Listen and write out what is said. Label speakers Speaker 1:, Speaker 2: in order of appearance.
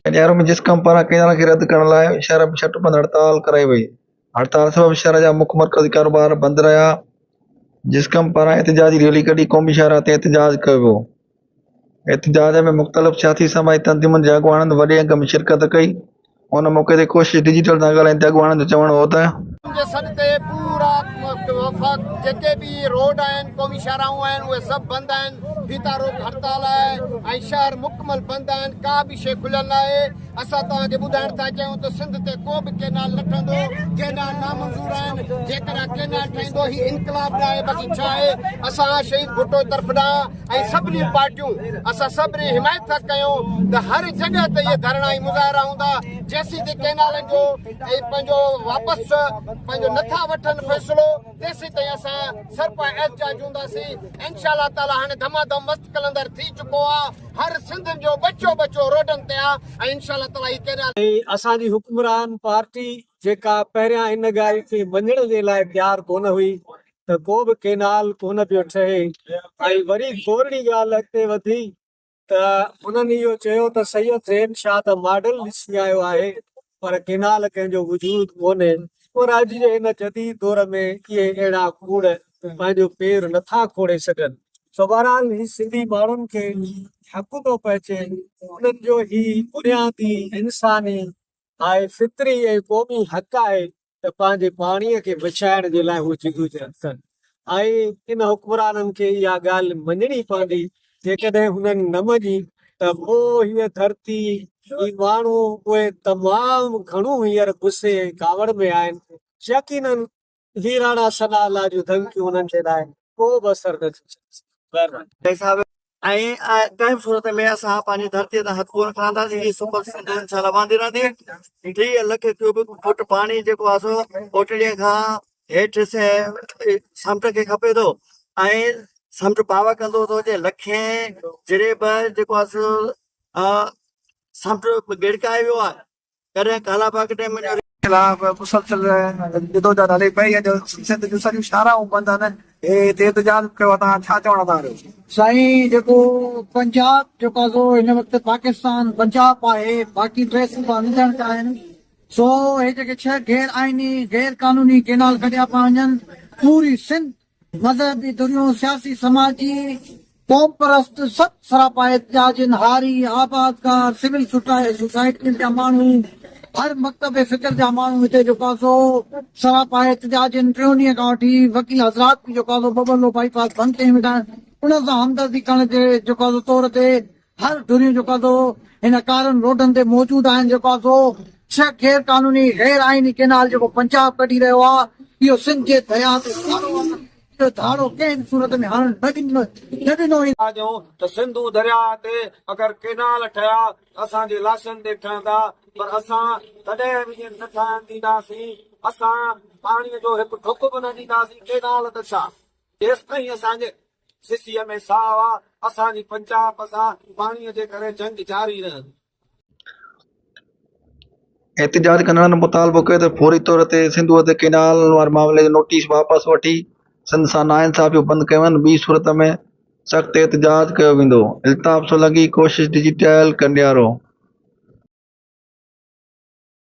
Speaker 1: ڪنڊيارو ۾ جسقم پاران ڪئنال کي رد ڪرڻ لاء شهر ۾ شٽ بند هڙتال ڪرائي وئي، هڙتال سبب شهر جا مک مرڪزي ڪاروبار بند رهيا، جسقم پاران احتجاجي ريلي ڪڍي قومي شاهراهه تي احتجاج ڪيو ويو، احتجاج ۾ مختلف سياسي سماجي تنظيمن جي اڳواڻن وڏي انگ ۾ شرڪت ڪئي، ان موقعي تي ڪوشش ڊجيٽل سان ڳالهائيندي اڳواڻن جو چوڻ هو ته.
Speaker 2: جي سڏ تي پورا وفاق جيڪي به روڊ آهن قومي شاهراهون آهن اهي سڀ بند آهن ڦيٿا روڪ هڙتال آهي ۽ شهر مڪمل بند آهن ڪا به شيء کليل ناهي اسان توهان کي ٻڌائڻ ٿا چاهيون ته سنڌ تي ڪو به ڪينال نه ٺهندو ڪينال نامنظور آهن جيڪڏهن ڪينال ٺهندو هي انقلاب ناهي بس هي ڇا آهي اسان شهيد ڀٽو طرف ڏانهن ۽ سڀني پارٽيون اسان سڀني حمايت ٿا ڪيون ته هر جڳهه تي اهي ڌرڻا ۽ مظاهرا هوندا جيسين تائين ڪئنالن جو ۽ پنهنجو واپس پنهنجو نٿا وٺن فيصلو تيسين تائين اسان سرپا احتجاج هونداسين انشاء الله تعالي هاڻي ڌما ڌم مست قلندر ٿي چڪو آ هر سنڌ جو ٻچو ٻچو روڊن تي آ ۽ انشاء الله تعالي هي ڪئنال
Speaker 3: ۽ اسان جي حڪمران پارٽي جيڪا پهريان ان ڳالهه کي مڃڻ جي لاء تيار ڪونه هئي ته ڪو به ڪينال ڪونه پيو ٺهي ۽ وري ٿورڙي ڳالهه اڳتي وڌي ته انهن اهو چيو ته سيد زين شاهه ته ماڊل ڏسي آيو آهي پر ڪينال ڪنهن جو وجود ڪونهي پر اڄ جي هن جديد دور ۾ اهي اهڙا ڪوڙ پنهنجو پير نٿا کوڙي سگهن سو بهرحال هي سنڌي ماڻهن کي حق ٿو پهچي انهن جو هي بنيادي انساني ۽ فطري ۽ قومي حق آهي ته پنهنجي پاڻيء کي بچائڻ جي لاء هو جدوجهد ڪن ۽ ان حڪمرانن کي اها ڳالهه مڃڻي پوندي، جيڪڏهن هنن نه مڃي ته پوء هيء ڌرتي، هي ماڻهو، اهي تمام گهڻو هينئر غصي ۽ ڪاوڙ ۾ آهن، يقيناً هي راڻا ثناء الله جون ڌمڪيون انهن جي لاء ڪو به اثر نه ٿيون ڇڏي سگهن.
Speaker 4: ۽ ڪنهن به صورت ۾ اسان پنهنجي ڌرتيء تان هٿ ڪونه کڻنداسين هي سڪل سنڌ انشاء الله واندي رهندي 30 لک ڪيوبڪ فوٽ پاڻي جيڪو آهي سو ڪوٽڙي کان هيٺ سمنڊ کي کپي ٿو ۽ سمنڊ پاوا ڪندو ٿو اچي لکين جريب جيڪو آهي سو سمنڊ ڳڙڪائي ويو آهي ڪڏهن ڪالا باغ ڊيم جو
Speaker 1: خلاف مسلسل جدوجهد هلي پئي اڄ سنڌ جون سڄيون شاهراهون بند آهن هتي احتجاج به ڪيو آهي توهان ڇا چوڻ ٿا چاهيو.
Speaker 5: سائين جيڪو پنجاب جيڪو آهي سو هن وقت پاڪستان پنجاب آهي باقي ٽي صوبا ننڍڻ جا آهن سو هي جيڪي ڇهه غير آئيني غير قانوني ڪينال ڪڍيا پيا وڃن پوري سنڌ مذهبي ڌريون، سياسي سماجي، قومپرست سڀ سراپا احتجاجين، هاري، آبادگار، سول سوسائٽين جا ماڻهو، هر مڪتب فڪر جا ماڻهو هتي جيڪو آهي سو سراپا احتجاجين ٽيون ڏينهن کان وٺي وڪيل حضرات به جيڪو آهي سو ٻٻرلو بائي پاس بند ڪيون ويٺا آهن انهن سان همدردي ڪرڻ جي جيڪو آهي سو طور تي هر ڌريون جيڪو آهي سو هن ڪارن روڊن تي موجود آهن جيڪو آهي سو ڇهه غير قانوني غير آئيني ڪينال جيڪو پنجاب ڪڍي رهيو آهي اهو سنڌ جي درياء تي ڌاڙو آهي اهو ڌاڙو ڪنهن به صورت ۾ هڻڻ نه ڏنو نه ڏنو ويندو.
Speaker 6: ڏيون ته سنڌو درياء تي اگر ڪينال ٺهيا ته اسان جي لاشن تي ٺهندا پر اسان ڪڏهن به ائين نه ٺاهڻ ڏينداسين اسان پاڻي جو هڪ ڍڪ به نه ڏينداسين ڪينال ته ڇا جيستائين اسان جي سسيء ۾ ساهه آ، اسان جي پنجاب سان پاڻيء جي ڪري جنگ جاري رهندي.
Speaker 1: احتجاج ڪندڙن مطالبو ڪيو ته فوري طور تي سنڌوء تي ڪئنال واري معاملي جو نوٽيس واپس وٺي سنڌ سان ناانصافيون بند ڪيون وڃن ٻي صورت ۾ سخت احتجاج ڪيو ويندو، الطاف سولنگي، ڪوشش ڊجيٽل، ڪنڊيارو.